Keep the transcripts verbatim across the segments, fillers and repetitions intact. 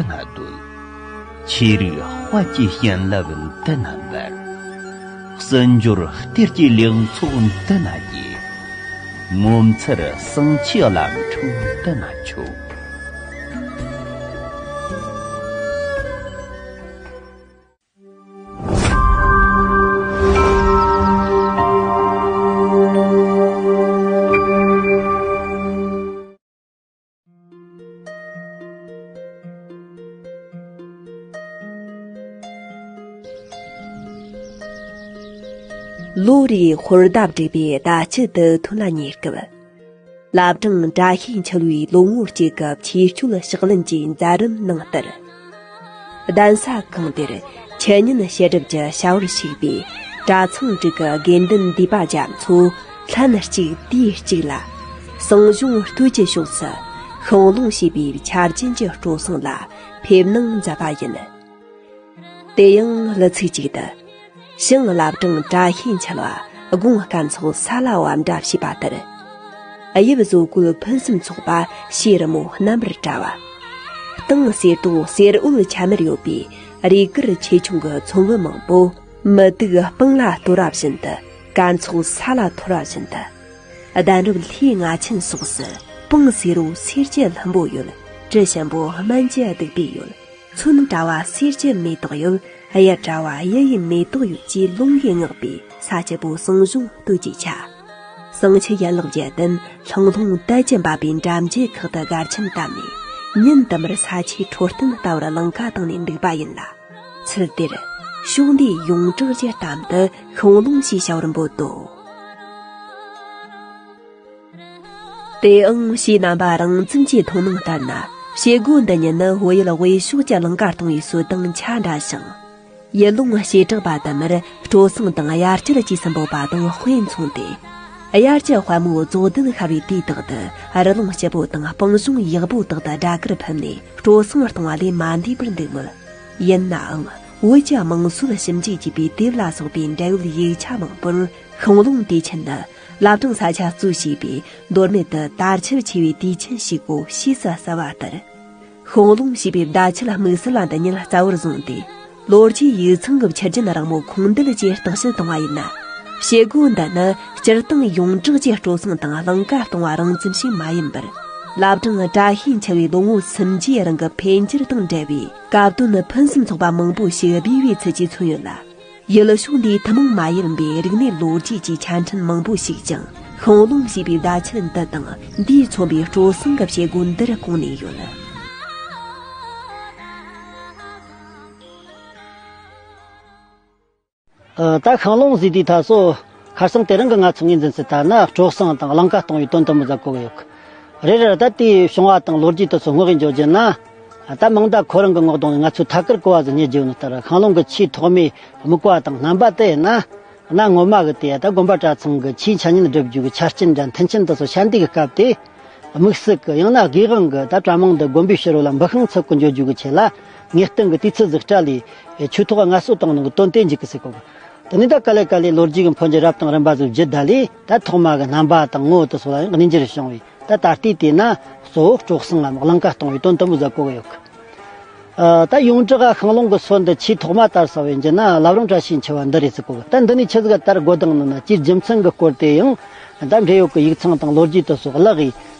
ན་སྡོད། ཆོས་རིག་དཔལ་གྱི་བྱིན་རླབས་འདི་ན་འབར། སྲིད་འབྱོར་གཏེར་གྱི་ལེགས་ཚོགས་འདི་ན་རྒྱས། ངོ་མཚར་བསང་ཆུའི་བླ་འཕྲང་འདི་ན་མཆོད། ལོ་རེའི་ཧོར་ཟླ་དྲུག་པའི་ཟླ་དཀྱིལ་དུ་ཐོན་ལ་ཉེ་སྐབས། བླ་བྲང་བཀྲ་ཤིས་འཁྱིལ་བའི་ལོ་ངོ་གཅིག་གི་ཆོས་སྤྱོད་ཕྱག་ལེན་གྱི་མཛད་རིམ་ནང་ལྟར། གདན་ས་གང་དེར་འཆད་ཉན་བཤད་སྒྲུབ་ཀྱི་བྱ་བར་ཞུགས་པའི་གྲྭ་ཚང་དྲུག་གི་དགེ་འདུན་སྡེ་པ་རྒྱ་མཚོ་ལྷན་གཅིག་དུས་གཅིག་ལ། གསང་གཞུང་སྟོད་ཀྱི་ཕྱོགས་སུ་ཤིང་ལུང་ཞེས་པའི་ཆར་ཅན་གྱི་སྤྲོ་གསེང་ལ་ཕེབས་གནང་མཛད་པ་ཡིན། དེ་ཡང་གླུ་ཚིག་ཅིག་ཏུ། ཞིང་བླ་བྲང་བཀྲ་ཤིས་འཁྱིལ་བ། དགོངས་སྐལ་ཚོགས་ས་ལ་བབ་འདྲ་ཞེས་པ་ལྟར། དབྱིབས་བཟོ་བཀོད་ཕུན་སུམ་ཚོགས་པ་ཕྱིའི་རི་མོ་རྣམ་པར་བཀྲ་བ། སྟེང་གསེར་ཏོག་གསེར་འོད་ཆ་མེར་ཡོད་པའི་རུས་གར་ཆེ་ཆུང་གི་ཚོམ་བུ་མང་པོ་མུ་ཏིག་སྤང་ལ་གཏོར་བ་བཞིན་དུ། སྐལ་ཚོགས་ས་ལ་འཐོར་བ་བཞིན་དུ། གདན་རབས་ལྷའི་རྔ་ཆེན་སོགས་སུ་སྤང་སེར་བོ་སེར་གྱི་ལྷུན་པོ་ཡོད། དྲི་ཞིམ་པོ་སྨན་གྱི་བདུག་སྤོས་ཡོད། ཚོན་བཀྲ་བ་གསེར་གྱི་མེ་ཏོག་ཡོད། གཡུ་བཀྲ་བ་གཡུ་ཡི་མེ་ཏོག་ཡོད་ཅེས་ལུང་གིས་བསྔགས་པའི་ས་སྐྱ་པོ་གསང་གཞུང་སྟོད་ཀྱི་ཆ། གསང་ཆུ་ཡན་ལག་བརྒྱད་ལྡན་ལྷུང་ལྷུང་དལ་གྱིས་འབབ་པའི་འགྲམ་གྱི་ཁག་ཏུ་སྒར་ཆེན་བཏབ་ནས། ཉིན་དུ་མར་ས་ཆའི་འཕྲོད་བསྟེན་ལྟ་བུར་ལིང་ག་བཏིང་ནས་འདུག་པ་ཡིན་ལ། ཚུལ་དེར། ཕྱོགས་འདིའི་ཡོངས་གྲགས་ཀྱི་གཏམ་དུ་ཤིང་ལུང་ཞེས་བྱ་བར་འབོད་དོ། དེའང་ཕྱིའི་རྣམ་པ་རང་བཙན་གྱིས་མཐོང་སྣང་ལྟར་ན། བྱེད་སྒོ་འདི་ཉིད་ནི་བོད་ཡུལ་དབུས་ཕྱོགས་ཀྱི་ལིང་ག་གཏོང་བའི་སྲོལ་དང་ཆ་འདྲ་ཞིང་། ཡུལ་ལུང་བྱེ་བྲག་པ་དུ་མར་སྤྲོ་གསེང་དང་དབྱར་སྐྱེལ་བཅས་སུ་འབོད་པ་དང་དཔེ་མཚུངས་ཏེ། དབྱར་གྱི་དཔལ་མོའི་རྫོགས་ལྡན་ཤར་བའི་དུས་དག་ཏུ་རི་ལུང་སྐྱིད་པོ་དང་སྤང་གཞུང་ཡག་པོ་དག་ཏུ་སྦྲ་གུར་ཕུབ་ནས་སྤྲོ་གསེང་གཏོང་བ་ལས་མ་འདས་པར་འདུག་མོད། ཡིན་ནའང་བོད་ཀྱི་དམངས་སྲོལ་ཞིབ་འཇུག་བགྱིས་པའི་དེབ་ལ་སོགས་པའི་འབྲེལ་ཡོད་ཡིག་ཆ་མང་པོར་ཤིང་ལུང་དུས་ཆེན་ནི་བླ་བྲང་ས་ཆ་གཙོས་བྱས་པའི་མདོ་སྨད་དུ་དར་ཁྱབ་ཆེ་བའི་དུས་ཆེན་ཞིག་གོ་ཞེས་སུ་གསལ་བ་ལྟར། ཤིང་ལུང་ཞེས་པའི་བརྡ་ཆད་དམིགས་བསལ་ལ་འདི་ཉིད་གཙོ་བོར་བཟུང་སྟེ། ལོ་རྒྱུས་ཡིག་ཚང་གི་ཕྱི་རྒྱལ་རིང་མོ་ཁུངས་འདེད་ཅེས་བརྟག་དཔྱད་གཏོང་བ་ཡིན་ན། བྱེད་སྒོ་འདི་ནི་སྤྱིར་བཏང་ཡོངས་གྲགས་ཀྱི་སྤྲོ་གསེང་དང་ལིང་ག་གཏོང་བ་རང་བཙན་ཞིག་མ་ཡིན་པར། བླ་བྲང་བཀྲ་ཤིས་འཁྱིལ་བའི་ལོ་ངོ་སུམ་བརྒྱའི་རིང་གི་འཕེལ་འགྱུར་དང་འབྲེལ་བའི་སྐབས་དོན་ཕུན་སུམ་ཚོགས་པ་མང་པོ་ཞིག་སྦས་པའི་ཚུལ་གྱིས་མཚོན་ཡོད་ལ། ཡུལ་ཕྱོགས་འདིའི་ཐུན་མོང་མ་ཡིན་པའི་རིག་གནས་ལོ་རྒྱུས་ཀྱི་ཆ་འཕྲིན་མང་པོ་ཞིག་ཀྱང་ཤིང་ལུང་ཞེས་པའི་བརྡ་ཆད་འདི་དང་འདིས་མཚོན་པའི་སྤྲོ་གསེང་གི་བྱེད་སྒོ་འདིར་བཀོད་ནས་ཡོད། ཨ། ད་ཤིང་ལུང་ཟེར་དུས་ད་སོ། ཁ་སང་དེ་རིང་གི་ང་ཚོ་ངོས་འཛིན་ཚུལ་ལྟར་ན་སྤྲོ་གསེང་དང་ལིང་ག་གཏོང་བའི་དོན་དུ་མོ་ཟ་གོ་གི་ཡོད། རེད་རེད། ད་དེའི་བྱུང་བ་དང་ལོ་རྒྱུས་དེ་ཚོ་སྔོག་གི་འཇོག་རྒྱུ་ན། ད་མིང་བརྡ་ཁོ་རང་གི་ངོ་གདོང་ནས་ང་ཚོས་ཐད་ཀར་གོ་བ་ཟིག་རྙེད་རྒྱུ་ཡོད་ནི་ལྟར། ཤིང་ལུང་གི་ཆེས་ཐོག་མའི་དམིགས་པ་དང་རྣམ་པ་དེ་ཡིན་ན། གནའ་སྔོན་མ་གི་དེ་ད་དགོན་པ་གྲྭ་ཚང་གི་ཆོས་འཆད་ཉན་སྒྲུབ་རྒྱུ་གི་ཆ་རྐྱེན་དང་མཐུན་རྐྱེན་དེ་ཚོ་བཤད་འདུས་ཀྱི་སྐབས་དེ། དམིགས་བསལ་གྱི་ཡང་ན་དགེ་དབང་གི་ད་གྲྭ་མང་འདི་དགོན་པའི་ཕྱི་རོལ་ལ་འབུད་ཤིང་འཚོལ་གི་འགྱོ་རྒྱུ་གི་ཆེད་ལ། ངེས་གཏན་གྱི་དུས་ཚོད་ཟིག་སྤྲད་ལས་ཆོས་ཐོག་ངལ་གསོ་བཏང་ནོ་གི་དོན་དེ་འཇུག་གི་ཟེར་གོ་གི། དེ་ནས་ད་ག་ལེ་ག་ལེ་ལོ་རྒྱུས་ཀྱི་འཕོ་འགྱུར་རབ་དང་རིམ་པ་ཟིག་བརྒྱུད་ད་ལས། ད་ཐོག་མ་གི་རྣམ་པ་དང་ངོ་བོ་དེ་ཚོ་ལ་ཡང་གནས་འགྱུར་བྱུང་བས། ད་ད་ལྟའི་དེ་ན་གཙོ་བོ་སྤྲོ་གསེང་ངམ་ལིང་ག་གཏོང་བའི་དོན་དུ་མོ་ཟ་གོ་གི་ཡོད་གི། ཨ། ད་ཡོངས་གྲགས་ཤིང་ལུང་གི་སྲོལ་འདི་ཆེས་ཐོག་མ་དར་ས་བས་འགྱུར་ན་བླ་བྲང་བཀྲ་ཤིས་འཁྱིལ་བ་འདི་རེད་ཟེར་གོ་གི། ད་འདི་ནས་ཆི་ཟིག་ག་དར་དགོས་དང་ནི་ན། སྤྱིར་རྒྱུ་མཚན་གི་སྐོར་དེ་ཡང་ད་འབྲེལ་ཡོད་ཀྱི་ཡིག་ཚང་དང་ལོ་རྒྱུས་དེ་སོགས་བརླག་གིས་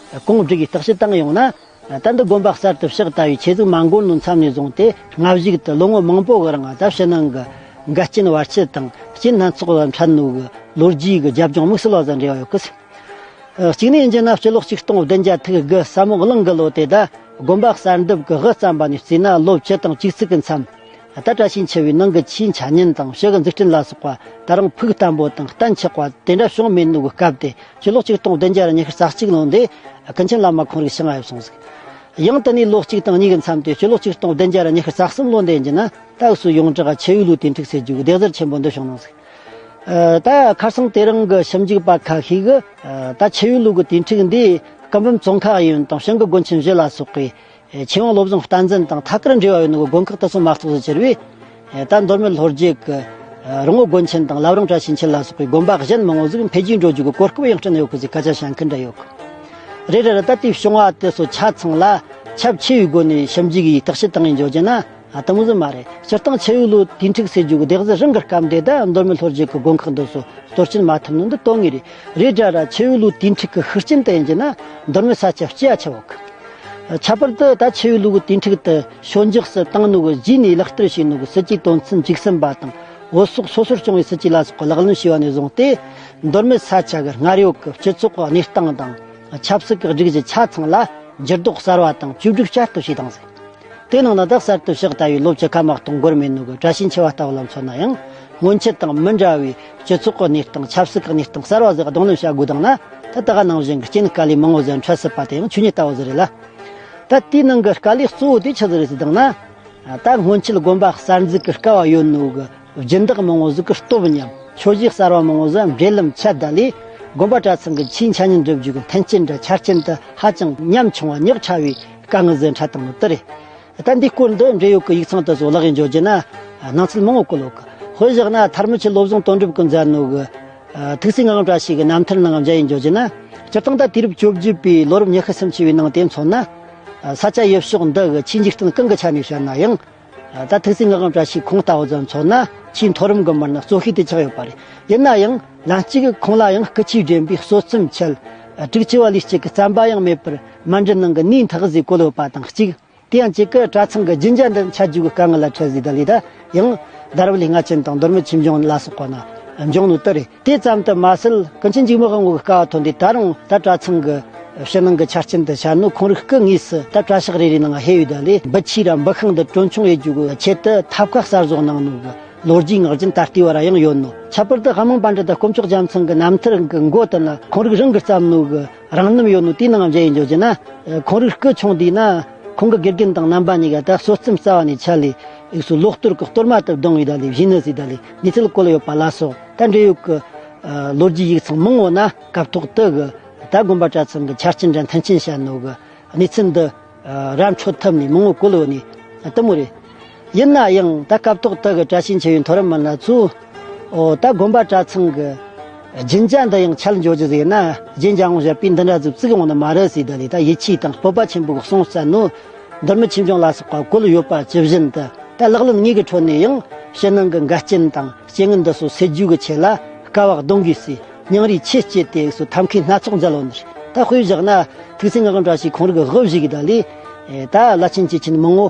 གོང་བསྒྲིགས་ཀྱིས་བརྟག་དཔྱད་བཏང་ཡོང་ན། ད་འདི་དགོན་པ་གསར་དུ་ཕྱག་བཏབ་བའི་ཆོས་ཟིག་མ་འགོར་ནོ་མཚམས་ནས་བཟུང་སྟེ། སྔ་གཞུག་ཏུ་ལོ་ངོ་མང་པོ་གི་རིང་ད་ཕྱི་ནང་གི་འགལ་རྐྱེན་བར་ཆད་དང་རྐྱེན་སྣ་ཚོགས་ལ་འཕྲད་ནོ་གི་ལོ་རྒྱུས་ཀྱི་རྒྱབ་ལྗོངས་དམིགས་བསལ་བ་ཟིག་འབྲེལ་བ་ཡོད་གི། གཅིག་ནས་ཡིན་རྒྱུ་ན་སྤྱི་ལོ་ཆིག་སྟོང་བདུན་བརྒྱ་ཐིག་དགུ་ས་མོ་གླང་གི་ལོ་དེ། ད་དགོན་པ་གསར་འདེབས་ཀྱི་དབུ་བརྩམས་པ་ནས་བརྩིས་ན་ལོ་བཅུ་དང་གཅིག་ཙིག་གི་མཚམས། ད་བཀྲ་ཤིས་འཁྱིལ་བའི་ནང་གི་ཆོས་འཆད་ཉན་དང་ཕྱི་གི་འཛུགས་སྐྲུན་ལ་སོགས་པ་ད་རུང་ཕུགས་བརྟན་པོ་དང་གཏན་ཆགས་པ་དེ་འདྲ་བྱུང་མེད་ནོ་གི་སྐབས་དེ། སྤྱི་ལོ་ཆིག་སྟོང་བདུན་བརྒྱ་ཉི་ཤུ་རྩ་གཅིག་ལོ་འདི་ཀུན་མཁྱེན་བླ་མ་ཁོང་རིགས་ཞིང་ང་ཡོད་སོང་ཟིག། ཡང་དེ་ནས་ལོ་གཅིག་དང་གཉིས་ཀྱི་མཚམས་ཏེ་སྤྱི་ལོ་ཆིག་སྟོང་བདུན་བརྒྱ་ཉི་ཤུ་རྩ་གསུམ་ལོ་འདི་ཡིན་རྒྱུ་ན། ད་འུ་ཚོའི་ཡོངས་གྲགས་ཆུ་བོའི་ལུགས་དེ་འཁྲུག་ཟེར་རྒྱུ་གི་སྡེ་གཟར་ཆེན་པོ་འདི་བྱུང་ནོ་ཟིག། ཨ། ད་ཁ་སང་དེ་རིང་གི་ཞིབ་འཇུག་པ་ཁ་ཤས་ཀྱིས། ཨ། ད་ཆུ་བོའི་ལུགས་ཀྱི་དེ་འཁྲུག་འདི་སྐུ་འབུམ་ཙོང་ཁ་གཡོན་དང་ཞང་གི་དགོན་ཆེན་བཞི་ལ་སོགས་པའི། ཨེ། ཆོས་དབང་བློ་བཟང་བསྟན་འཛིན་དང་ཐད་ཀར་འབྲེལ་བ་ཡོད་ནོ་གི་དགོན་ཁག་དེ་ཚོ་མ་གཏོགས་སུ་གྱུར་བས། ཨེ། ད་མདོ་སྨད་ལྷོ་རྒྱུད་ཀྱི། ཨེ། རོང་བོ་དགོན་ཆེན་དང་བླ་བྲང་བཀྲ་ཤིས་འཁྱིལ་ལ་སོགས་པའི་དགོན་པ་གཞན་མང་བོ་ཟིག་འཕེལ་རྒྱས་འགྲོ་རྒྱུ་གི་གོ་སྐབས་ཡང་སྤྲད་ནས་ཡོད་གི་ཟིག་སྐད་ཆ་བཤད་མཁན་འདྲ་ཡོད་གི། རེད་རེད་རེད། ད་དེའི་བྱུང་བ་དེ་ཚོ་ཆ་ཚང་ལ། ཁྱབ་ཆེ་བའི་སྒོ་ནས་ཞིབ་འཇུག་གིས་བརྟག་དཔྱད་བཏང་ཡིན་འཇོག་རྒྱུ་ན། ཨ། དེ་མོ་ཟིག་མ་རེད། སྤྱིར་བཏང་ཆུ་བོའི་ལོའི་དུས་འཁྲུག་ཟེར་རྒྱུ་གི་སྡེ་གཟུགས་རང་གི་སྐབས་འདི་ད་མདོ་སྨད་ལྷོ་རྒྱུད་ཀྱི་དགོན་ཁག་འདི་ཚོ་གཏོར་སྐྱོན་མ་ཐེབས་ནོ་འདི་དོན་ངེས་རེད། རེད་དྲ་ར་ཆུ་བོའི་ལོའི་དུས་འཁྲུག་གི་ཤུགས་རྐྱེན་དེ་ཡིན་རྒྱུ་ན་མདོ་སྨད་ས་ཆ་སྐྱེ་བ་ཆེ་བོ་གི། ཁྱད་པར་དུ་ད་ཆུ་བོའི་ལོའི་དུས་འཁྲུག་དེ་ཞོད་འཇགས་སུ་བཏང་ནོ་གི་རྗེས་ནས་ལག་བསྟར་བྱས་ནོ་གི་སྲིད་ཇུས་དོན་ཚན་བཅུ་གསུམ་པ་དང་། བོད་སོག་སོ་སོར་སྐྱོང་བའི་སྲིད་ཇུས་ལ་སོགས་ཀྱི་ལག་ལེན་བྱས་པ་ནས་བཟུང་སྟེ། མདོ་སྨད་ས་ཆ་གི་སྔར་ཡོད་ཀྱི་སྤྱི་ཚོགས་ཀྱི་གནས་སྟངས་དང་། ཆབ་སྲིད་ཀྱི་སྒྲིག་གཞི་ཆ་ཚང་ལ་འགྱུར་ལྡོག་གསར་བ་དང་བཅོས་སྒྲིག་བསྐྱར་དུ་བྱས་བཏང་ཟིན། དེ་ནང་ན་ད་གསར་དུ་ཕྱག་བཏབ་པའི་ལོ་བཅུ་ཁ་མ་གཏོགས་འགོར་མེད་ནོ་གི་བཀྲ་ཤིས་འཁྱིལ་བ་ལྟ་བུ་ལ་མཚོན་ན་ཡང་། སྔོན་ཆད་དང་མི་འདྲ་བའི་སྤྱི་ཚོགས་ཀྱི་གནས་སྟངས། ཆབ་སྲིད་ཀྱི་གནས་སྟངས་གསར་བ་ཟིག་གདོང་ལེན་བྱ་དགོས་བཏང་ན། ད་ད་ག་ནང་བཞིན་གྱི་རྐྱེན་དཀའ་ལས་མང་བོ་ཟིག་འཕྲད་སྲིད་པ་དེ་ཡང་ཆོས་ཉིད་ལྟ་བུ་ཟིག་རེད་ལ། ད་དེའི་ནང་གི་དཀའ་ལས་གཙོ་བོ་དེ་ཆི་ཟིག་རེད་ཟེར་བཏང་ན། ད་སྔོན་ཆད་དགོན་པ་གསར་འཛུགས་ཀྱི་སྐལ་བ་ཡོད་ནོ་གི་སྦྱིན་བདག་མང་བོ་ཟིག་གི་སྟོབས་མཉམ། ཆོས་གཞིས་གསར་བ་མང་བོ་ཟིག་འབྲེལ་ལམ་ཆད་ད་ལས། དགོན་པ་གྲྭ་ཚང་གི་ཆོས་འཆད་ཉན་སྒྲུབ་རྒྱུ་གི་མཐུན་རྐྱེན་འདྲ་ཆ་རྐྱེན་དེ་ཧ་ཅང་ཉམ་ཆུང་བ་ཉག་ཕྲ་བའི་དཀའ་ངལ་ཟིག་འཕྲད་བཏང་ནོ་དེ་རེད། ད་འདིའི་སྐོར་འདི་འབྲེལ་ཡོད་ཀྱི་ཡིག་ཚང་དེ་ཚོ་ཀློག་ཡིན་འཇོག་རྒྱུ་ན། སྣང་ཚུལ་མང་བོ་བཀོད་ཡོད་གི། དཔེ་བཞག་ན་མཐར་མི་ཆོས་བློ་བཟང་དོན་གྲུབ་ཀྱིས་མཛད་ནོ་གི། ཨ། ཐུགས་སྲས་ངག་དབང་བཀྲ་ཤིས་ཀྱི་རྣམ་ཐར་ནང་མཇལ་ཡིན་འཇོག་རྒྱུ་ན། སྤྱིར་བཏང་ད་དུས་རབས་བཅོ་བརྒྱད་པའི་ལོ་རབས་ཉི་ཤུ་སུམ་ཅུ་པའི་ནང་དེ་མཚོན་ན། ཨ། ས་ཆ་ཡུལ་ཕྱོགས་འདི་གི་ཆོས་འཇིག་རྟེན་གང་གི་ཆ་ནས་བཤད་ན་ཡང་། ཨ། ད་ཐུགས་སྲས་ངག་དབང་བཀྲ་ཤིས་ཁོང་ལྟ་བུ་ཙམ་མཚོན་ན་ཆོས་མཐོ་རིམ་གྱི་མི་སྣ་གཙོ་ཤོས་དེ་ཆགས་ཡོད་པ་རེད། ཡིན་ན་ཡང་ལན་གཅིག་ཁོང་ལ་ཡང་སྐུ་ཆོས་སྒྲོན་པའི་གསོལ་ཚིམས་ཆེད། ཨ། དྲུག་ཅུ་པ་ལས་གཅིག་གི་རྩོམ་པ་ཡང་མེད་པར་མཎྜལ་ནང་གི་གནས་འདི་ཟིག་བཀོད་ཡོད་པ་དང་གཅིག། དེ་ཡང་གཅིག་གི་གྲྭ་ཚང་གི་སྦྱིན་བྱ་འདི་འཆད་རྒྱུ་གི་དཀའ་ངལ་ལ་འཕྲད་ཟིག་ད་ལས། ད་ཡང་རྡ་རམ་བུ་ལྷའི་རྔ་ཆེན་དང་མདོ་སྨད་ཆོས་འབྱུང་ལ་སོགས་པ་ན་འབྱུང་ནོ་དེ་རེད། དེ་ཙམ་དུ་མ་ཟད། ཀུན་མཁྱེན་འཇིགས་མེད་དབང་པོ་གི་སྐལ་བ་ཐོབ་འདི་ད་རུང་ད་གྲྭ་ཚང་གི་ཕྱི་ནང་གི་ཆ་རྐྱེན་དུ་བཤད་ནོ། ཁོང་རིགས་སྐུ་དངོས་སུ་ད་གྲྭ་ཤག་རེ་རེའི་ནང་ཕེབས་ཡོད་ད་ལས། འབུ་ཆུ་ར་འབུ་ཤིང་འདི་གྲོན་ཆུང་ཡེད་རྒྱུ་གི་ཆེད་དུ་ཐབ་ཀ་གསར་བཟོ་གནང་ནོ་གི་ལོ་རྒྱུས་ངག་རྒྱུན་ད་ལྟའི་བར་ཡང་ཡོད་ནོ། ཁྱད་པར་དུ་དབང་མོ་པཎྜི་ཏ་དཀོན་མཆོག་རྒྱལ་མཚན་གྱི་རྣམ་ཐར་གྱི་མགོ་དེ་ན་ཁོང་རིགས་རང་གིས་བརྩམས་ནོ་གི་རང་རྣམ་ཡོད་ནོ། དེའི་ནང་མཇལ་ཡིན་འཇོག་རྒྱུ་ན། ཁོང་རིགས་སྐུ་ཆུང་དུས་ན་ཁོང་གི་དགེ་རྒན་དང་རྣམ་པ་གཉིས་ཀ་ད་གསོལ་ཚིམས་རྩ་བ་ནས་ཆད་ལས། ཡུགས་སུ་ལོ་གཏོར་གྱི་གཏོར་མ་དེ་བརྡུངས་ཡོད་ད་ལས། བཞེས་ནི་ཟིག་ད་ལས་གནས་ཚུལ་བཀོད་ཡོད་པ་ལ་སོགས། ད་འབྲེལ་ཡོད་ཀྱི་ལོ་རྒྱུས་ཡིག་ཚང་མང་བོ་ན་སྐབས་ཐོག་དེ་གི་ད་དགོན་པ་གྲྭ་ཚང་གི་ཆ་རྐྱེན་འདྲ་མཐུན་རྐྱེན་བཤད་ནོ་གི་གནས་ཚུལ་འདི་ར་འཕྲོད་ཐབས་ནས་མང་བོ་བཀོད་ཡོད་ནི་དེ་མོ་རེད། ཡིན་ན་ཡང་ད་སྐབས་ཐོག་དེ་གི་བཀྲ་ཤིས་འཁྱིལ་བའི་མཐོ་རིམ་མི་སྣ་ཚོས། ཨོ། ད་དགོན་པ་གྲྭ་ཚང་གི་སྦྱིན་བྱ་འདི་ཡང་ཆད་འཇོག་རྒྱུ་ཟིག་ཡིན་ན། རྗེ་འཇམ་དབྱངས་བཞད་པས་འདི་འདྲ་ཟིག་བཙུགས་འོང་ནི་མ་རེད་ཟེར་ད་ལས། ད་ཡིད་ཆེས་དང་སྤོབས་པ་ཆེན་པོ་གི་གསུང་བསྩལ་ནོ། མདོ་སྨད་ཆོས་འབྱུང་ལ་སོགས་པ་བཀོད་ཡོད་པ་ཇི་བཞིན་དུ། ད་ལག་ལེན་དངོས་ཀྱི་ཁྲོད་ནས་ཡང་ཕྱི་ནང་གི་འགལ་རྐྱེན་དང་རྐྱེན་ངན་འདི་ཚོ་སེལ་རྒྱུ་གི་ཆེད་ལ་དཀའ་བ་གདོང་གིས་སེལ། སྙིང་རུས་ཆེས་བསྐྱེད་དེ་སུ་ཐབས་མཁས་སྣ་ཚོགས་མཛད་ཡོད་ནི་རེད། ད་དཔེ་བཞག་ན་ཐུགས་སྲས་ངག་དབང་བཀྲ་ཤིས་ཁོང་རིགས་དབུ་བཞུགས་ཀྱི་ད་ལས། ད་བླ་ཆེན་སྐྱེས་ཆེན་མང་བོ་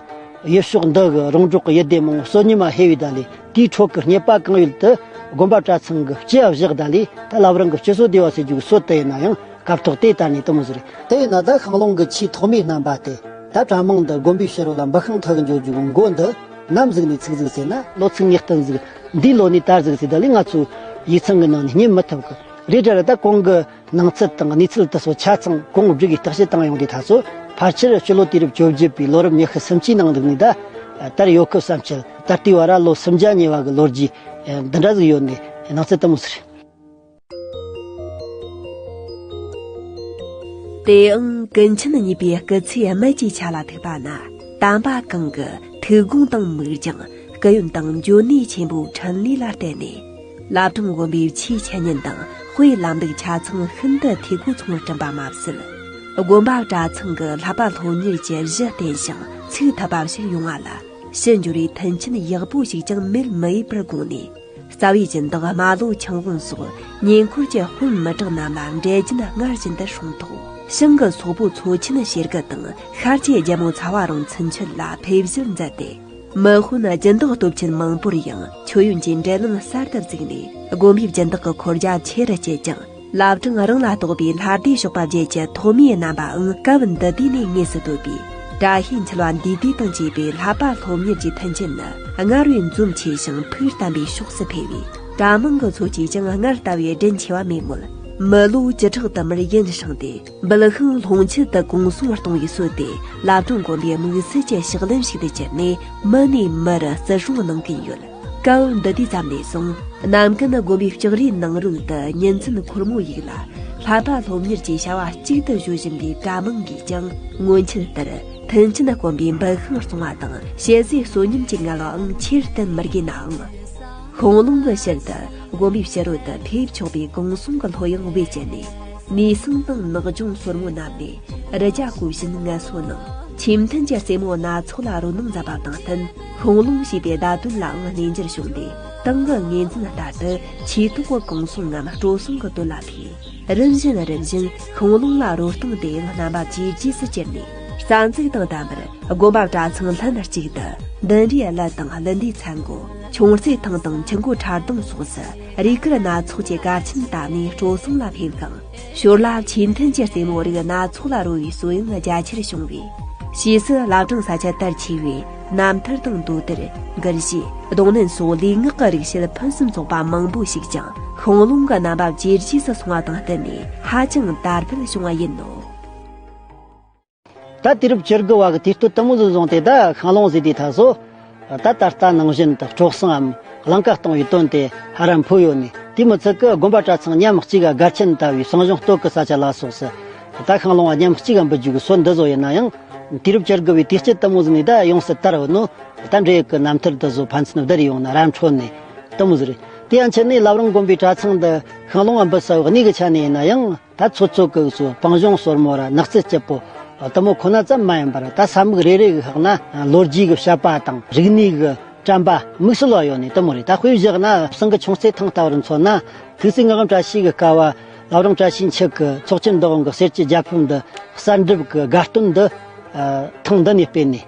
ཡུལ་ཕྱོགས་འདི་གི་རོང་འབྲོག་གི་ཡུལ་སྡེ་མང་བོ་སོ་ཉུལ་མ་ཕེབས་པའི་ད་ལས། དེའི་འཕྲོ་གི་རྙེད་པ་གང་ཡོད་དེ་དགོན་པ་གྲྭ་ཚང་གི་སྤྱི་བ་བཞག་ད་ལས། ད་བླ་བྲང་གི་སྤྱི་སོ་སྡེ་བ་ཟེར་རྒྱུ་གི་སྲོལ་དེ་ཡིན་ན་ཡང་། སྐབས་ཐོག་དེ་ལྟར་ནས་དེ་མོ་ཟིག་རེད། དེ་ཡིན་ན་ད་ཤང་ལུང་གི་ཆོས་ཐོག་མའི་རྣམ་པ་དེ། ད་གྲྭ་མང་འདི་དགོན་པའི་ཕྱི་རོལ་ལ་འབུ་ཤིང་འཐུ་གི་འགྱོ་རྒྱུ་གི་མགོ་འདི་ནམ་ཟིག་ནས་ཚུགས་ཟིག་ཟེར་ན། ལོ་ཚིགས་ངེས་གཏན་ཟིག་འདིའི་ལོ་ནས་དར་ཟིག་ཟེར་ད་ལས་ང་ཚོ་ཡིག་ཚང་གི་ནང་ནས་རྙེད་མི་ཐུབ་གི་རེད་དྲ་ར། ད་གོང་གི་ནང་ཚུལ་དང་གནས་ཚུལ་དེ་ཚོ་ཆ་ཚང་གོང་བསྒྲིགས་གི་བརྟག་དཔྱད་བཏང་ཡོང་དུས་ད་ཚོ་ཕལ་ཆེར་སྤྱི་ལོ་དུས་རབས་བཅོ་བརྒྱད་པའི་ལོ་རབས་ཉི་ཤུ་སུམ་ཅུའི་ནང་འདུག་ནས་ད་དར་ཡོད་སྐབས་སམ་ཆེད། ད་ལྟའི་བར་ལོ་སུམ་བརྒྱ་ཉེ་བ་གི་ལོ་རྒྱུས་འདི་འདྲ་ཟིག་ཡོད་ནས་ནང་ཚུལ་དེ་མོ་ཟིག་རེད། དེའང་ཀུན་མཁྱེན་གཉིས་པའི་སྐུ་ཚེའི་སྨད་ཀྱི་ཆ་ལ་ཐུག་པ་ན། དམ་པ་གང་གི་ཐུགས་དགོངས་དང་མིག་རྒྱང་། སྐུ་ཡོན་དང་འབྱོར་ནུས་ཆེན་པོའི་འཕྲིན་ལས་ལ་བརྟེན་ནས། བླ་བྲང་དགོན་པའི་ཆོས་འཆད་ཉན་དང་དཔེ་ལམ་ལུགས་ཆ་ཚང་ཤིན་ཏུ་འཐུས་སྒོ་ཚང་བར་བསྐྲུན་པ་མ་ཟད། དགོན་པ་གྲྭ་ཚང་གི་བསླབ་པ་སློབ་གཉེར་གྱི་གཞི་རྟེན་ཞིང་ཚུགས་ཐུབ་པ་ཞིག་ཡོང་བ་ལ། ཕྱི་འབྱོར་བའི་མཐུན་རྐྱེན་ཡག་པོ་ཞིག་ཀྱང་མེད་མི་འོས་པར་དགོངས་ནས། རྩ་བའི་སྦྱིན་བདག་རྨ་ལོ་ཆང་དབང་སོགས་ཉེ་འཁོར་གྱི་དཔོན་མི་དྲག་རྣམས་ལ་འབྲས་རྒྱུན་སྔར་བཞིན་དུ་སྲུང་ཐོག། ཞང་གི་སོག་པོ་ཚོ་ཆེན་ཞེ་དགུ་དང་ཤར་གྱི་རྒྱལ་མོ་ཚ་བ་རོང་ཚུན་ཆད་ལ་ཕེབས་བཞུད་མཛད་དེ། མི་དཔོན་སྦྱིན་བདག་སྟོབས་ཆེན་མང་པོར་ཡང་མཆོད་ཡོན་གྱི་འབྲེལ་ལམ་གསར་དུ་བཙུགས་ནས། དགོན་པའི་སྦྱིན་བདག་གི་འཁོར་རྒྱ་ཆེ་རུ་བསྐྱེད་ཅིང་། བླ་བྲང་རང་ལ་གཏོགས་པའི་ལྷ་སྡེ་ཞོགས་པ་བརྒྱད་ཀྱི་ཐོག་མའི་རྣམ་པའང་སྐབས་འདི་དུས་ནས་དངོས་སུ་བསྟོད་པས། བཀྲ་ཤིས་འཁྱིལ་བ་འདུས་སྡེ་དང་བཅས་པའི་བསླབ་པ་སློབ་གཉེར་གྱི་མཐུན་རྐྱེན་ནི་སྔར་བས་འཛོམས་ཆེ་ཞིང་ཕུགས་བརྟན་པའི་ཕྱོགས་སུ་འཕེལ་བས། གྲྭ་མང་གི་ཚོ་སྐྱེས་ཀྱང་སྔར་ལྟ་བུའི་བདེན་ཆེ་བ་མེད་མོད། མི་ལོ་བཅུ་ཕྲག་དུ་མར་ཡུན་བསྲིངས་ཏེ། འབུལ་ཤིང་ལྷུང་ཆུ་དུ་གུང་སེང་གཏོང་བའི་སྲོལ་དེ་བླ་བྲང་དགོན་པའི་དམིགས་བསལ་གྱི་ཕྱག་ལེན་ཞིག་ཏུ་གྱུར་ནས། མི་ནས་མི་རུ་བརྩི་སྲུང་གནང་གིན་ཡོད། སྐབས་འདི་དུས་ཙམ་ནས་བཟུང་། ནམ་རྒྱུན་དགོན་པའི་ལྕགས་རིའི་ནང་རོལ་དུ་ཉིན་མཚན་འཁོར་མོ་ཡིག་ལ་བསླབ་པ་སློབ་གཉེར་གྱི་བྱ་བ་གཅིག་ཏུ་གཞོལ་བཞིན་པའི་གྲྭ་མང་གིས་ཀྱང་སྔོན་ཆད་ལྟར་མཐུན་རྐྱེན་དཀོན་པའི་འབུལ་ཤིང་བཙོང་བ་དང་ཞལ་ཟས་གསོལ་ཉམས་ཀྱི་ངལ་བའང་ཆེར་བསྟན་མི་དགོས་ནའང་། ཤང་ལུང་གི་ཕྱིར་དུ་དགོན་པའི་ཕྱི་རོལ་དུ་ཕེབས་ཆོག་པའི་གུང་སེང་གི་སློབ་ཡོན་དབུ་བཅད་ནས། ནས་སེང་དང་ནག་ལྗོངས་སོར་མོ་བསྣམས་ནས་རི་རྒྱ་བརྐོས་བཞིན་ངལ་གསོ་གནང་། ཆེས་མཐུན་གྱི་རྩེད་མོ་སྣ་ཚོགས་ལ་རོལ་སྣང་འཛད་པ་དང་བསྟུན། ཤིང་ལོང་ཞེས་པའི་བརྡ་དོན་ལའང་གནས་འགྱུར་བྱུང་སྟེ། ཏང་གི་ངོས་འཛིན་ལྟར་དུ་ཆོས་ཐོག་གི་གུང་སེང་ངམ་སྤྲོ་གསེང་གི་དོན་ལ་ཕེབས། རིམ་བཞིན་རིམ་བཞིན་ཤིང་ལོང་ལ་རོལ་སྟངས་དེ་ཡང་རྣམ་པ་ཇེ་ཇེ་སུ་གྱུར་ནས། རྩ་འཛུགས་དང་དམ་པར་དགོན་པ་གྲྭ་ཚང་ལྷན་གཅིག་ཏུ་འདི་འདྲའི་གླུ་དང་གླུ་འདིའི་ཚན་སྒོ། ཆུང་རྩེད་ཐང་དང་ཆུ་འགོ་འཁྲབ་སྟོན་སོགས་སུ་རས་གུར་སྣ་ཚོགས་ཀྱི་གར་ཆེན་བཏབ་ནས་སྤྲོ་གསེང་ལ་ཕེབས་ཤིང་། ཞོར་ལ་ཆོས་མཐུན་གྱི་རྩེད་མོ་རིགས་སྣ་ཚོགས་ལ་རོལ་བའི་སྲོལ་ཡང་རྒྱ་ཆེར་བྱུང་བས། ཕྱིས་སུ་བླ་བྲང་ས་ཆ་དར་ཆེ་བས། རྣམ་ཐར་དང་མདོ་དར། མགུར་གཞས། རྡུང་ལེན་སོགས་ལུས་ངག་གི་རིག་བྱེད་ཕུན་སུམ་ཚོགས་པ་མང་པོ་ཞིག་ཀྱང་ཤིང་ལོང་གི་རྣམ་པ་ཇེ་ཇེ་སུ་སོང་བ་དང་བསྟུན་ནས་ཧ་ཅང་དར་འཕེལ་བྱུང་བ་ཡིན་ནོ། ད་དུས་རབས་བཅུ་དགུ་བ་གི་དུས་སྟོད་དེ་མོ་ཟིག་བཟུང་སྟེ། ད་ཤིང་ལོང་ཟེར་དུས་ད་གཟོད་ད་ད་ལྟ་ནང་བཞིན་དུ་སྤྲོ་གསེང་ངམ་གླིང་ཀ་གཏོང་བའི་དོན་དེ་ཧ་ར་འཕོས་ཡོད་ནས། དེ་མི་ཚད་ཀི་དགོན་པ་གྲྭ་ཚང་མཉམ་གཅིག་ག་སྒར་ཆེན་ལྟ་བུའི་གསང་གཞུང་སྟོད་ཀྱི་ས་ཆ་ལ་སོགས་སུ་ད་ཤིང་ལོང་བ་མཉམ་གཅིག་ག་འབུད་རྒྱུ་གི་སྲོལ་འདི་བཟོ་ཡིན་ན་ཡང་། དུས་རབས་བཅུ་དགུ་བའི་དུས་དཀྱིལ་དེ་མོ་ཟིག་ནས་ད་ཡོངས་སུ་དར་བ་ནོ། ད་འབྲེལ་ཡོད་ཀྱི་རྣམ་ཐར་འདི་ཚོ་ཕན་ཚུན་བསྡུར་ཡོང་ན་ར་འཕྲོད་ནས་དེ་མོ་ཟིག་རེད། དེ་ཡང་ཆེད་ནས་བླ་བྲང་དགོན་པའི་གྲྭ་ཚང་འདི་ཤིང་ལོང་བ་འབུད་ས་བ་གནས་ཀྱི་ཆ་ནས་ཡིན་ན་ཡང་། ད་ཚོ་ཚོ་གི་སོ་སྤང་གཞུང་སོར་མོ་ར་ནགས་ཚལ་སྐྱིད་པོ་དེ་མོ་ཁོ་ན་ཙམ་མ་ཡིན་པར། ད་ས་མིག་རེ་རེ་གི་ཁག་ན་ལོ་རྒྱུས་ཀྱི་བཤད་པ་དང་རིག་གནས་ཀྱི་དྲན་པ་དམིགས་བསལ་བ་ཡོད་ནས་དེ་མོ་རེད། ད་དཔེ་བཞག་ན་བསང་གི་ཆུང་རྩེད་ཐང་ལྟ་བུར་མཚོན་ན། ཐུགས་སྲས་ངག་དབང་བཀྲ་ཤིས་ཀྱི་སྐབས་བ་བླ་བྲང་བཀྲ་ཤིས་འཁྱིལ་གྱི་ཚོགས་ཆེན་འདུ་ཁང་གི་གསེར་གྱི་རྒྱ་ཕིབས་འདི་གསར་འགྲུབ་ཀྱི་དགའ་སྟོན་འདི་ཐེངས་འདི་ནས་སྤེལ་ནས།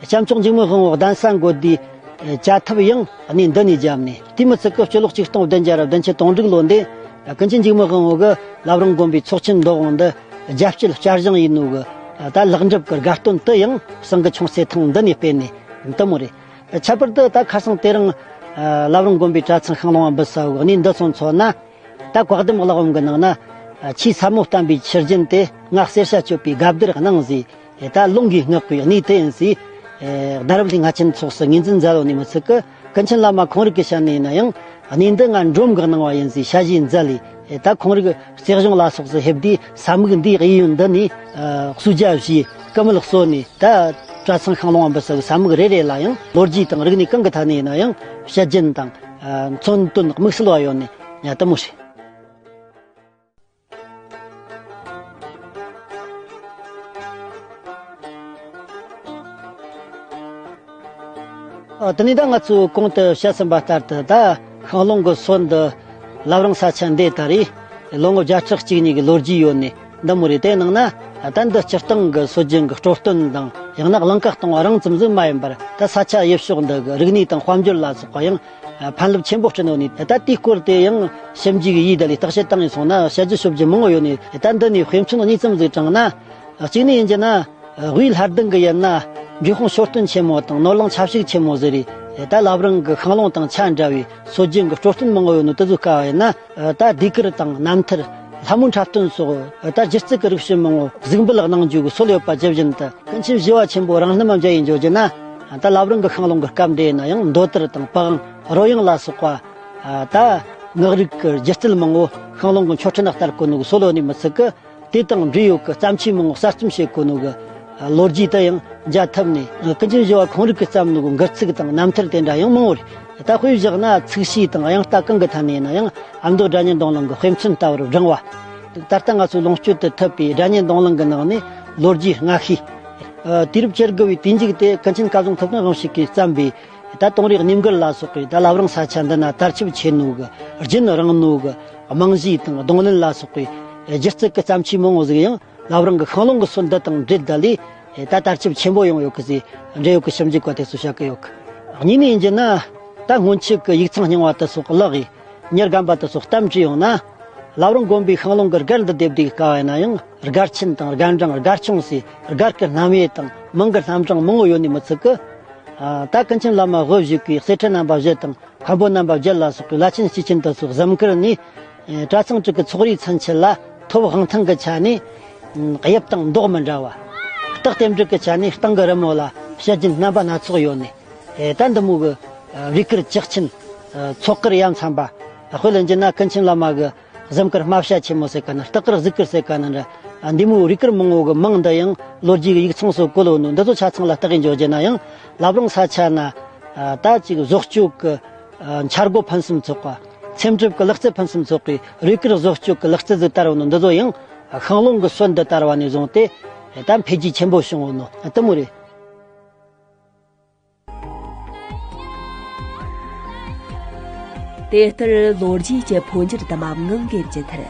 སྐྱབས་མཆོག་འཇིགས་མེད་དབང་པོ་གདན་ས་འགོད་དུས་བཅའ་ཐབས་ཡང་གནས་འདི་ནས་བརྒྱབ་ནས། དེ་མི་ཚད་ཀི་སྤྱི་ལོ་གཅིག་སྟོང་བདུན་བརྒྱ་ར་བདུན་ཅུ་དོན་དྲུག་ལོ་འདི་ཀུན་མཁྱེན་འཇིགས་མེད་དབང་པོ་གི་བླ་བྲང་དགོན་པའི་ཚོགས་ཆེན་འདུ་ཁང་འདི་རྒྱ་སྐྱེད་བསྐྱར་བཞེངས་ཡིན་ནོ་གི་ད་ལེགས་འགྲུབ་ཀྱི་དགའ་སྟོན་དེ་ཡང་བསང་གི་ཆུང་རྩེད་ཐང་འདི་ནས་སྤེལ་ནས་དེ་མོ་རེད། ཁྱད་པར་དུ་ད་ཁ་སང་དེ་རིང་བླ་བྲང་དགོན་པའི་གྲྭ་ཚང་ཤིང་ལོང་བ་འབུད་ས་བ་གི་གནས་འདི་ཚོ་མཚོན་ན། ད་བཀའ་གདམས་གླེགས་བམ་གྱི་ནང་ན། ཆོས་ཟབ་མོ་བསྟན་པའི་ཆུ་རྒྱུན་དེ། ང་གསེར་ཞྭ་གཅོད་པའི་སྒ་བདུད་གནང་ཟེར། ད་ལུང་གིས་བསྔགས་པའི་གནས་དེ་ཡིན་ཟེར། གདན་རབས་ལྷན་ཚོགས་སུ་ངོས་འཛིན་མཛད་ཡོད་ནི་མི་ཚད་ཀི། ཀུན་མཁྱེན་བླ་མ་ཁོང་རིགས་ཀྱི་ཞལ་ནས་ཡིན་ན་ཡང་། གནས་འདི་ང་འབྲོམ་གིས་གནང་བ་ཡིན་ཟེར་ཞལ་བཞེས་མཛད་ལས། ད་ཁོང་རིགས་རྩེ་གཞུང་ལ་སོགས་སུ་ཕེབས་དུས་ས་མིག་འདིའི་གཡས་གཡོན་འདི་ནས་གསོལ་ཇ་བཞེས། སྐུ་མལ་གསོལ་ནས། ད་གྲྭ་ཚང་ཤིང་ལོང་བ་འབུད་ས་གི་ས་མིག་རེ་རེ་ལ་ཡང་ལོ་རྒྱུས་དང་རིག་གནས་གང་གི་ཐད་ནས་ཡིན་ན་ཡང་བཤད་རྒྱུན་དང་། ཨ། མཚོན་དོན་དམིགས་བསལ་བ་ཡོད་ནས་ཡ་དེ་མོ་ཞིག་ཨ། དེ་ནས་ད་ང་ཚོས་གོང་དུ་བཤད་ཟིན་པ་ལྟར་དུ། ད་ཤིང་ལོང་གི་སྲོལ་འདི་བླ་བྲང་ས་ཆ་འདི་ལྟར་རེད། ལོ་ངོ་བརྒྱ་ཕྲག་གཅིག་གཉིས་ཀྱི་ལོ་རྒྱུས་ཡོད་ནས་འདི་མོ་རེད། དེ་ནང་ན་ད་འདི་སྤྱིར་བཏང་གི་སྲོལ་རྒྱུན་གྱི་སྤྲོ་སྟོན་དང་། ཡང་ན་གླིང་ཀ་གཏོང་བ་རང་ཙམ་ཟིག་མ་ཡིན་པར། ད་ས་ཆ་ཡུལ་ཕྱོགས་འདི་གི་རིག་གནས་དང་དཔལ་འབྱོར་ལ་སོགས་པ་ཡང་ཕན་རླབས་ཆེན་པོ་བསྐྲུན་ཡོད་ནས། ད་དེའི་སྐོར་དེ་ཡང་ཞིབ་འཇུག་གི་ཡིད་བསྡད་ལས་བརྟག་དཔྱད་བཏང་ཡིན་སོང་ན་བཤད་རྒྱུ་ཤོད་རྒྱུ་མང་བོ་ཡོད་ནས། ད་འདི་ནས་དཔེ་མཚོན་གཉིས་ཙམ་ཟིག་དྲངས་ན། གཅིག་ནས་ཡིན་རྒྱུ་ན། དབུས་ལྷ་ལྡན་གྱི་ཡུལ་ན་འབྲས་སྤུངས་མཆོད་རྟེན་ཆེན་མོ་དང་ནོར་གླིང་ཆབ་གཅིག་ཆེན་མོ་ཟེར་རེད། ད་བླ་བྲང་གི་ཤིང་ལོང་དང་ཆ་འདྲ་བའི་སྲོལ་རྒྱུན་གྱི་སྤྲོ་སྟོན་མང་བོ་ཡོད་ནོ་དེ་ཚོའི་སྐབས་ཡིན་ན། ད་ཟློས་གར་དང་རྣམ་ཐར། ལྷ་མོའི་འཁྲབ་སྟོན་སོགས། ད་སྒྱུ་རྩལ་གྱི་རིག་བྱེད་མང་བོ་གཟུགས་འབུལ་གནང་རྒྱུ་གི་སྲོལ་ཡོད་པ་ཇི་བཞིན་དུ། ཀུན་མཁྱེན་ཞི་བ་ཆེན་པོ་རང་རྣམ་མཇལ་ཡིན་འཇོག་རྒྱུ་ན། ད་བླ་བྲང་གི་ཤིང་ལོང་གི་སྐབས་འདི་ཡིན་ན་ཡང་མདོ་དར་དང་པི་ཝང་། རོལ་དབྱངས་ལ་སོགས་པ། ད་ངག་རིག་གི་སྒྱུ་རྩལ་མང་བོ་ཤིང་ལོང་གི་མཆོད་ཁྲི་ན་བསྟར་གོ་ནོ་གི་སྲོལ་ཡོད་ནི་མི་ཚད་ཀི། དེ་དང་འབྲེལ་ཡོད་ཀྱི་བརྩམས་ཆོས་མང་བོ་གསར་རྩོམ་བྱེད་དགོས་ནོ་གི་ལོ་རྒྱུས་དེ་ཡང་མཇལ་ཐུབ་ནས། ཀུན་མཁྱེན་ཞི་བ་ཁོང་རིགས་ཀྱིས་བརྩམས་ནོ་གི་མགུར་ཚིག་དང་རྣམ་ཐར་དེ་འདྲ་ཡང་མང་བོ་རེད། ད་དཔེ་བཞག་ན་ཚིག་བཤད་དང་དབྱངས་རྟ་གང་གི་ཐད་ནས་ཡིན་ན་ཡང་། ཨ་མདོ་སྒྲ་སྙན་ལྡོང་ལེན་གྱི་དཔེ་མཚོན་ལྟ་བུར་བགྲང་བ། ད་ལྟ་ང་ཚོས་ལོངས་སྤྱོད་དུ་ཐུབ་པའི་སྒྲ་སྙན་ལྡོང་ལེན་གྱི་ནང་ནས་ལོ་རྒྱུས་སྔ་ཤོས། དུས་རབས་བཅུ་དགུ་བའི་དུས་མཇུག་དེ་ཀུན་མཁྱེན་སྐལ་བཟང་ཐུབ་བསྟན་དབང་ཕྱུག་གིས་བརྩམས་པའི། ད་དོང་རིགས་རྣམ་དགར་ལ་སོགས་པའི་ད་བླ་བྲང་ས་ཆ་འདི་ན་དར་ཁྱབ་ཆེ་ནོ་གི་རྒྱུན་རིང་ནོ་གི་རྨང་གཞི་དང་རྡུང་ལེན་ལ་སོགས་པའི་སྒྱུ་རྩལ་གྱི་བརྩམས་ཆོས་མང་བོ་ཟིག་ཡང་བླ་བྲང་གི་ཤིང་ལོང་གི་སྲོལ་འདི་དང་འབྲེལ་བསྡད་ལས་ད་དར་ཁྱབ་ཆེན་པོ་ཡོང་ཡོད་གི་ཟེར། འབྲེལ་ཡོད་ཀྱི་ཞིབ་འཇུག་པ་དེ་ཚོས་བཤད་གི་ཡོད་གི། གཉིས་ནས་ཡིན་རྒྱུ་ན། ད་སྔོན་ཆད་ཀྱི་ཡིག་ཚང་རྙིང་བ་དེ་ཚོ་བརླག་གི། ཉེར་སྒམ་པ་དེ་ཚོ་གཏམ་བྲིས་ཡོང་ན། བླ་བྲང་དགོན་པའི་ཤིང་ལོང་གི་སྒར་འདི་བསྡེབས་དུས་སྐབས་ཡིན་ན་ཡང་སྒར་ཆེན་དང་སྒར་འབྲིང་སྒར་ཆུང་ཟེར་སྒར་གྱི་རྣམ་དབྱེ་དང་མིང་གི་རྣམ་གྲངས་མང་བོ་ཡོད་ནི་མི་ཚད་ཀི། ད་ཀུན་མཁྱེན་བླ་མ་དབུ་བཞུགས་ཀྱིས་གསེར་ཁྲི་རྣམ་པ་བཞི་དང་མཁན་པོ་རྣམ་པ་བརྒྱད་ལ་སོགས་པའི་བླ་ཆེན་སྐྱེས་ཆེན་དེ་ཚོ་གཟིམ་དཀར་ནས། གྲྭ་ཚང་དྲུག་གི་ཚོགས་རའི་མཚན་ཆད་ལ་ཐོབ་དབང་ཐང་གི་ཆ་ནས་དབྱིབས་དང་མདོག་མི་འདྲ་བ། རྟགས་རྟེན་འབྲེལ་གྱི་ཆ་ནས་སྟེང་གི་རི་མོ་ལ་བཤད་རྒྱུན་རྣམ་པ་སྣ་ཚོགས་ཡོད་ནས། ད་འདི་མོ་གི་རས་གུར་ལྕགས་ཆེན། ཚོགས་གུར་ཡ་མཚན་པ། དཔེ་ལེན་རྒྱུ་ན་ཀུན་མཁྱེན་བླ་མ་གི་གཟིམ་དཀར་སྨ་བྱ་ཆེན་མོ་ཟེར་ག་ན། སྟག་དཀར་གཟིག་དཀར་ཟེར་ག་ན་འདྲ། འདི་མོའི་རས་གུར་མང་བོ་གི་མིང་འདི་ཡང་ལོ་རྒྱུས་ཀྱི་ཡིག་ཚང་སོགས་བཀོད་ཡོད་ནོ་འདི་ཚོ་ཆ་ཚང་ལ་བརྟག་གིན་འཇོག་རྒྱུ་ན་ཡང་། བླ་བྲང་ས་ཆ་ན་ད་ཅིག་བཟོ་བཅོས་ཀྱི་འཆར་སྒོ་ཕུན་སུམ་ཚོགས་པ། འཚེམ་དྲུབ་ཀྱི་ལག་རྩལ་ཕུན་སུམ་ཚོགས་པའི་རས་གུར་བཟོ་བཅོས་ཀྱི་ལག་རྩལ་ཟིག་དར་ཡོད་ནོ་འདི་ཚོ་ཡང་ཤིང་ལོང་གི་སྲོལ་འདི་དར་བ་ནས་བཟུང་སྟེ། ད་འཕེལ་རྒྱས་ཆེན་པོ་བྱུང་བ་ནོ་དེ་མོ་རེད། དེ་ལྟར་ལོ་རྒྱུས་ཀྱི་འཕོ་འགྱུར་དུ་མ་ངང་གིས་བརྒྱུད་མཐར།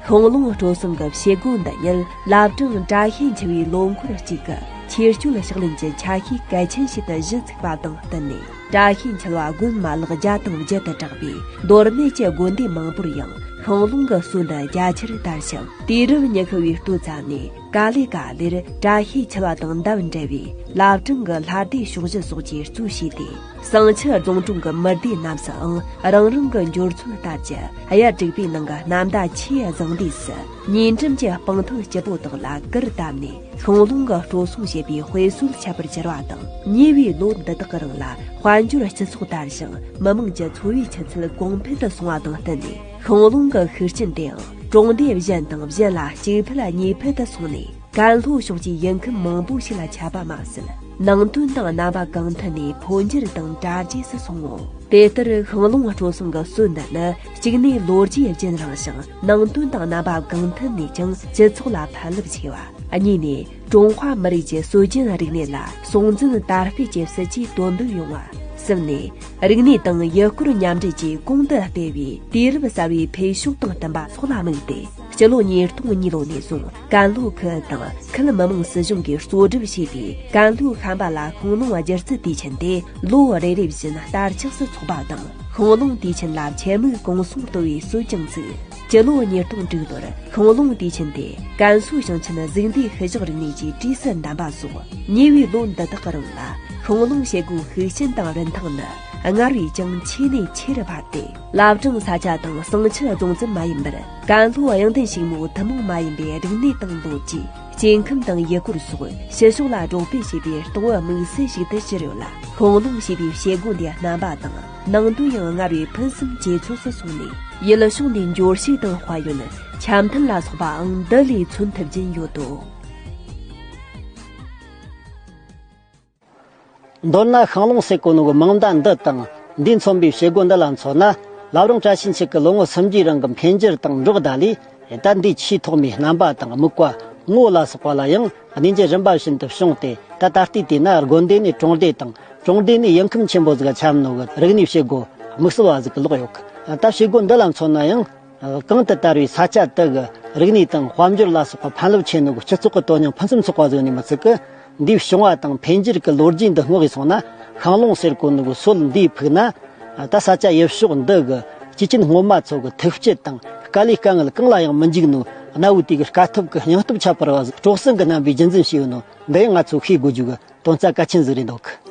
ཤིང་ལུང་སྤྲོ་གསུམ་གྱི་བྱེད་སྒོ་འདི་ཉིད་བླ་བྲང་བཀྲ་ཤིས་འཁྱིལ་བའི་ལོ་འཁོར་གཅིག་གི་ཆོས་སྤྱོད་ཕྱག་ལེན་གྱི་ཆ་ཤས་གལ་ཆེན་ཞིག་ཏུ་གཞི་ཚུགས་པ་དང་བསྟུན་ནས། བཀྲ་ཤིས་འཁྱིལ་བ་དགོན་མ་ལག་བརྒྱ་དང་བརྒྱད་དུ་གྲགས་པའི་མདོ་སྨད་ཀྱི་དགོན་སྡེ་མང་པོར་ཡང་ཤིང་ལུང་གི་སྲོལ་འདི་རྒྱ་ཆེར་དར་ཞིང་། དུས་རབས་ཉི་ཤུ་བའི་སྟོད་ཙམ་ནས། ག་ལེ་ག་ལེར་བཀྲ་ཤིས་འཁྱིལ་བ་དང་འདབས་འབྲེལ་བའི་བླ་བྲང་གི་ལྷ་སྡེ་ཕྱོགས་བཞི་སོགས་ཀྱིས་གཙོས་བྱས་ཏེ། ཟིང་ཆུ་རྫོང་གྲོང་གི་མི་སྡེ་རྣམས་སུའང་རང་རང་གི་འབྱོར་ཚོད་ལྟར་གྱི་གཡར་བསྒྲིགས་པའི་ནང་གི་ནམ་ཟླ་ཆུའི་གཟེངས་འདས་སུ་ཉེ་འགྲམ་གྱི་སྤང་ཐང་སྐྱིད་པོ་དག་ལ་གུར་བཏབ་ནས་ཤིང་ལུང་གི་སྤྲོ་གསུང་བྱེད་པའི་དཔེ་སྲོལ་ཁྱད་པར་གྱུར་བ་དང་། ཉེ་བའི་ལོ་འདི་དག་གི་རིང་ལ་དཔལ་འབྱོར་སྤྱི་ཚོགས་དར་ཞིང་མི་དམངས་ཀྱི་འཚོ་བའི་ཆུ་ཚད་གོང་འཕེལ་དུ་སོང་བ་དང་བསྟུན་ནས། ཤིང་ལུང་གི་ཤུགས་རྐྱེན་དེའང་གྲོང་སྡེ་གཞན་དང་གཞན་ལ་གཅིག་འཕེལ་གཉིས་འཕེལ་དུ་སོང་ནས། ཀན་ལྷོ་ཕྱོགས་ཀྱི་ཡུལ་ཁམས་མང་པོ་ཞིག་ལ་ཁྱབ་པ་མ་ཟད། ནང་དོན་དང་རྣམ་པ་གང་ཐད་ནས་འཕོ་འགྱུར་དང་དར་རྒྱས་སུ་སོང་ངོ་། དེ་ལྟར་ཤིང་ལུང་སྤྲོ་གསུམ་གྱི་སྲོལ་འདི་ནི་གཅིག་ནས་ལོ་རྒྱུས་རྒྱུན་རིང་ཞིང་། ནང་དོན་དང་རྣམ་པ་གང་ཐད་ནས་ཀྱང་སྤྱི་ཚོགས་ལ་ཕན་རླབས་ཆེ་བ། གཉིས་ནས་ཀྲུང་ཧྭ་མི་རིགས་ཀྱི་སྲོལ་རྒྱུན་རིག་གནས་ལ་སྲུང་འཛིན་དར་སྤེལ་གྱི་སྲིད་ཇུས་དོན་འདོད་ཡོང་བ། གསུམ་ནས་རིག་གནས་དང་ཡུལ་སྐོར་མཉམ་འདྲེས་ཀྱིས་གོང་དུ་སྤེལ་བའི་དུས་རབས་གསར་བའི་འཕེལ་ཕྱོགས་དང་བསྟུན་པ་སོགས་ལ་དམིགས་ཏེ། སྤྱི་ལོ་ཉིས་སྟོང་གཉིས་ལོ་ནས་བཟུང་ཀན་ལྷོ་ཁུལ་དང་ཁུལ་མི་དམངས་སྲིད་གཞུང་གིས་གཙོ་སྒྲུབ་བྱས་ཏེ། ཀན་ལྷོའི་ཤམ་པ་ལ་ཤིང་ལུང་སྒྱུ་རྩལ་དུས་ཆེན་དེ་ལོ་རེ་རེ་བཞིན་བསྟར་ཆགས་སུ་འཚོགས་པ་དང་། ཤིང་ལུང་དུས་ཆེན་ལ་ཆེད་དམིགས་གུང་སེང་གཏོང་བའི་སྲོལ་ཀྱང་བཙུགས། སྤྱི་ལོ་ཉིས་སྟོང་དྲུག་ལོར་ཤིང་ལུང་དུས་ཆེན་དེ་ཀན་སུའུ་ཞིང་ཆེན་གཟུགས་འདས་ཤུལ་བཞག་རིག་གནས་ཀྱི་གྲས་སུ་འདམ་པ་སོགས། ཉེ་བའི་ལོ་འདི་དག་གི་རིང་ལ་ཤིང་ལུང་བྱེད་སྒོའི་ཤུགས་རྐྱེན་དང་རིན་ཐང་ནི་སྔར་བས་ཀྱང་ཆེ་ནས་ཆེ་རུ་འཕར་ཏེ། བླ་བྲང་ས་ཆ་དང་ཟིང་ཆུ་རྫོང་ཙམ་མ་ཡིན་པར། ཀན་ལྷོ་གཡང་ལྡན་ཕྱུག་མོའི་ཐུན་མོང་མ་ཡིན་པའི་རིག་གནས་དང་ལོ་རྒྱུས། སྐྱེ་ཁམས་དང་ཡུལ་སྐོར་སོགས་ཕྱི་ཕྱོགས་ལ་སྒྲོག་སྤེལ་བྱེད་པའི་རྟོགས་བུ་དམིགས་བསལ་ཞིག་ཏུ་གྱུར་ཡོད་ལ། ཤིང་ལུང་ཞེས་པའི་བྱེད་སྒོ་འདིའི་རྣམ་པ་དང་ནང་དོན་ཡང་སྔར་བས་ཕུན་སུམ་ཇེ་ཚོགས་སུ་སོང་ནས། ཡུལ་ཕྱོགས་ནས་འབྱོར་ཕྱུག་དང་དཔལ་ཡོན། འཆམ་མཐུན་ལ་སོགས་པའང་འདི་ལས་མཚོན་ཐུབ་ཀྱིན་ཡོད་དོ། མདོར་ན་ཤིང་ལུང་ཟེར་གོ་ནོ་གི་མིང་བརྡ་འདི་དང་འདིས་མཚོན་པའི་བྱེད་སྒོ་འདི་ལ་མཚོན་ན། བླ་བྲང་བཀྲ་ཤིས་འཁྱིལ་གྱི་ལོ་ངོ་སུམ་ཅུའི་རིང་གི་འཕེལ་འགྱུར་དང་འགྲོགས་བསྡད་ལས། ད་འདིའི་ཆེས་ཐོག་མའི་རྣམ་པ་དང་དམིགས་པ་ངོ་བོ་ལ་སོགས་པ་ལ་ཡང་གནས་འགྱུར་རིམ་པ་བཞིན་དུ་བྱུང་སྟེ། ད་ད་ལྟའི་དུས་ན་དགོན་སྡེ་ནས་གྲོང་སྡེ་དང་། གྲོང་སྡེ་ནས་ཡུལ་ཁམས་ཆེན་པོ་ཟིག་ཆགས་ནོ་གི་རིག་གནས་བྱེད་སྒོ་དམིགས་བསལ་བ་ཟིག་གི་ལོག་ཡོད་གི། ད་བྱེད་སྒོ་འདི་ལ་མཚོན་ན་ཡང་། གང་དུ་དར་བའི་ས་ཆ་དེ་གི་རིག་གནས་དང་དཔལ་འབྱོར་ལ་སོགས་པ་ཕན་རླབས་ཆེ་ནོ་གི་སྤྱི་ཚོགས་ཀྱི་དོན་སྙིང་ཕུན་སུམ་ཚོགས་པ་ཟིག་ནི་མི་ཚད་གི། འདིའི་བྱུང་བ་དང་འཕེལ་འགྱུར་གྱི་ལོ་རྒྱུས་འདི་སྔོག་གི་སོང་ན། ཤིང་ལུང་ཟེར་གོ་ནོ་གི་སྲོལ་འདིའི་ཕུགས་ན། ད་ས་ཆ་ཡུལ་ཕྱོགས་འདི་གི་སྐྱེས་ཆེན་སྔོན་མ་ཚོ་གི་ཐུགས་བསྐྱེད་དང་དཀའ་ལས་དཀའ་ངལ་གང་ལ་ཡང་མི་འཇིགས་ནོ། གནའ་བོའི་དུས་ཀྱི་དཀའ་ཐུབ་ཀྱི་སྙིང་སྟོབས་ཁྱད་པར་བ་ཟིག་སྤྲོ་གསེང་གི་རྣམ་པའི་རྒྱུན་འཛིན་བྱས་ཡོད་ནོ། འདི་ཡང་ང་ཚོ་ཤེས་དགོས་རྒྱུ་གི་དོན་རྩ་གལ་ཆེན་ཟིག་རེད་འདུག།